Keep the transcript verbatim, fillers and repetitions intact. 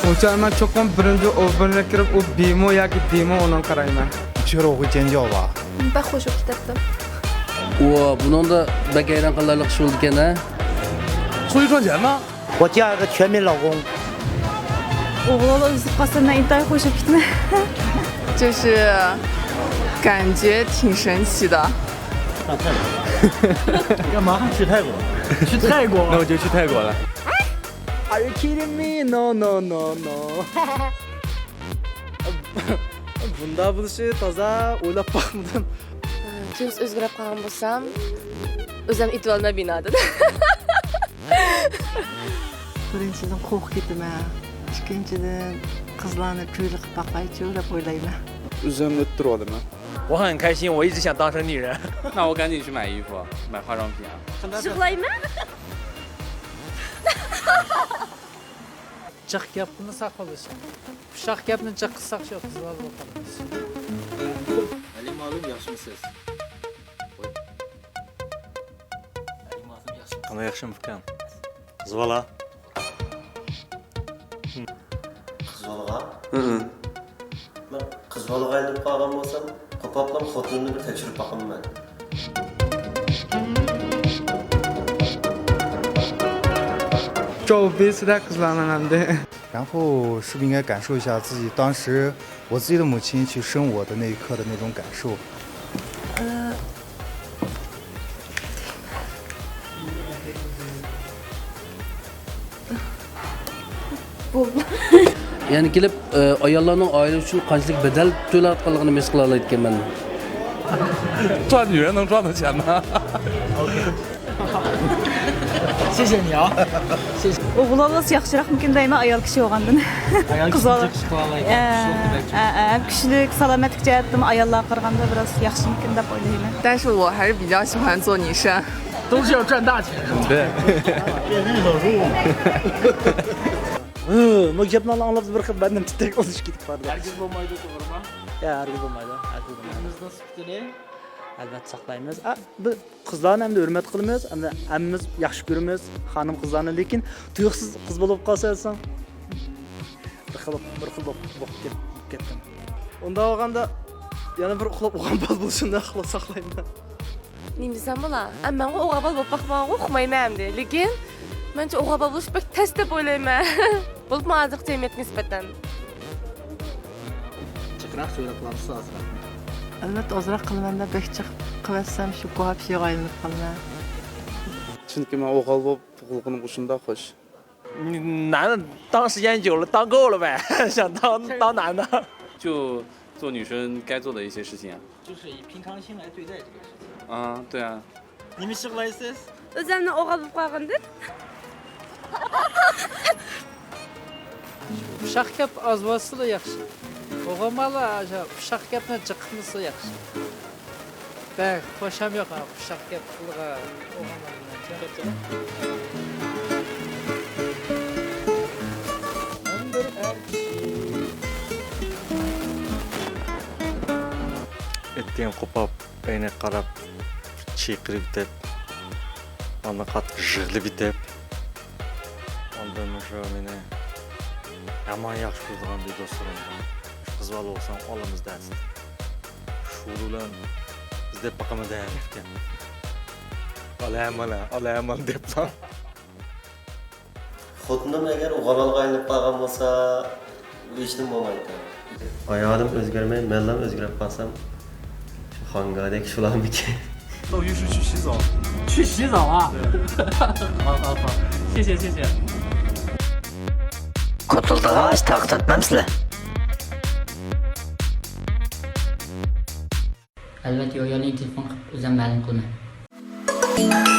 ئۇچۇن مەن چوقۇم بىرىنچى ئوبزورنى كىرىپ، ئۇ بىمۇ ياكى دىمۇ، ئۇنىڭ قارايمەن. 学学会尖叫吧。 بەك خوش بولۇپ كېتەپتۇ. ئۇ بۇنىڭدا بەك ھەيران قالارلىق ئىش بولىدىكەن ھە. 出去赚钱吗？ 我嫁一个全民老公。 ئوغۇل ئۆزى قالسا مەن ئىنتايىن خوش بولۇپ كېتىمەن. 就是感觉挺神奇的。 你干嘛？去泰国？ 去泰国？ 那我就去泰国了。 Are you kidding me? No, no, no, no. بۇنداق بولۇشى تازا ئويلاپ باقمىدىم. تۇيۇقسىز ئۆزگىرىپ قالغان بولسام، ئۆزۈمنى ئېتىۋالماي بىنادىن. بىرىنچىدىن، قورقۇپ كېتىمەن. ئىككىنچىدىن، قىزلارنى كۈيلۈك قىلىپ باقايچۇ دەپ ئويلايمەن. ئۆزۈمنى ئۆتتۈرۈۋالىمەن. 我很开心，我一直想当成女人。 那我赶紧去买衣服，买化妆品啊。 يىغلايمەن. جىق گەپ قىلمىساق بولىدۇ. ئۇششاق گەپنى جىق قىلساق شۇ قىز بالا بولۇپ قالىمىز. ئەلى مۇئەللىم، ياخشىمۇسىز؟ ئەلى مۇئەللىم، ياخشىمۇ؟ قانداق ياخشىمۇكەن؟ قىز بالا. قىز بالىغا؟ ھىئ. مەن قىز بالىغا ئايلىنىپ قالغان بولسام، قوپاپلا خوتۇنۇمنى بىر تەكشۈرۈپ باقىمەن. چوۋ بىسىدە قىزلارنىڭ ئەمدى. 然后是不是应该感受一下自己当时我自己的母亲去生我的那一刻的那种感受？ يەنە كېلىپ، ئاياللارنىڭ ئائىلە ئۈچۈن قانچىلىك بەدەل تۆلەۋاتقانلىقىنى ھېس قىلالايدىكەنمەن. 赚女人能赚到钱吗？ 谢谢你啊。谢谢。 ئوغۇل بولسا ياخشىراقمىكىن دەيمەن، ئايال كىشى بولغاندىن. ئايال كىشى قىز بالا. ياخشى قىلالايدۇ. ئە، ئە، ئە، ھەم كۈچلۈك، سالامەتلىك جەھەتتىنمۇ ئاياللارغا قارىغاندا بىراز ياخشىمىكىن دەپ ئويلايمەن. 但是我还是比较喜欢做女生。 都是要赚大钱。 对。 ھە، بۇ گەپنى ئاڭلاپ بىر خىل بەدىنىم تىترەك بولۇشۇپ كېتىپ بارىدۇ. ھەرگىز بولمايدۇ، توغرىمۇ؟ يا، ھەرگىز بولمايدۇ، ھەرگىز بولمايدۇ. ئۆزىمىزنىڭ سۈپىتىنى ئەلۋەتتە ساقلايمىز. ئا، بىز قىزلارنى ئەمدى ھۆرمەت قىلىمىز، ئەمدى ھەممىمىز ياخشى كۆرىمىز خانىم قىزلارنى، لېكىن تۇيۇقسىز قىز بولۇپ قالسا دېسەڭ، بىر خىل، بىر خىل بولۇپ، بولۇپ كەت-، كەتتىم. ئۇنداق بولغاندا يەنە بىر ئۇخلاپ ئوغۇل بالا بولۇشۇمنى خالا-، ساقلايمەن. نېمە دېسەم بولا؟ ئە، مەنغۇ ئوغۇل بالا بولۇپ باقمىغانغۇ، ئۇقمايمەن ئەمدى. لېكىن مەنچە ئوغۇل بالا بولۇش بەك تەس دەپ ئويلايمەن. بولۇپمۇ ھازىرقى جەمئىيەتكە نىسبەتەن. جىقراق سۆزلەپ قالامسىز ئازراق؟ ئەلۋەتتە ئازراق قىلىمەن-دە، بەك جىق قىلىۋەتسەم شۇ گۇھاپشىغا ئايلىنىپ قالىمەن. چۈنكى مەن ئوغۇل بولۇپ تۇغۇلغىنىم ئۇشۇنداق خوش. 那当时烟酒了，当够了呗，想当，当男的。 就做女生该做的一些事情啊。 就是以平常心来对待这个事情。 啊，对啊。 نېمە ئىش قىلايسىز؟ ئۆزۈمنىڭ ئوغۇل بولۇپ قالغاندىن. ئۇششاق گەپ ئاز بولسىلا ياخشى. ئوغۇل بالا ئاشۇ ئۇششاق گەپنى جىق قىلمىسا ياخشى. بەك خوشام يوق ھە، ئۇششاق گەپ قىلغان ئوغۇل بالا بىلەن. ئەتىگەن قوپاپ، ئەينەككە قاراپ چىقىرىۋېتىپ، ئاندىن قاتتىق يىغلىۋېتىپ، ئاندىن مۇشۇ مېنى يامان ياخشى كۆرىدىغان بىر دوستلىرىم بار. «قىز بالا بولساڭ ئالىمىز» دەۋاتىدۇ. شۇ بىلەن بىز دەپ باقىمىز دەۋەتكەن. «ئالايمانا، ئالايمانا» دەپلا. خوتۇنۇم ئەگەر ئوغۇل بالىغا ئايلىنىپ قالغان بولسا، بۇ ھېچنېمە بولمايدىكەن. ئايالىم ئۆزگەرمەي، مەنلا ئۆزگىرىپ قالسام، شۇ خانگادەك شۇلارمىكىن؟ 那我约出去洗澡。 去洗澡啊？ 好，好，好。谢谢，谢谢。 كوتۇلدىغاچ تارقىتىۋەتمەمسىلەر؟ ئەلۋەتتە، يويالىنى تېلېفون قىلىپ ئۆزۈم مەلۇم قىلىمەن.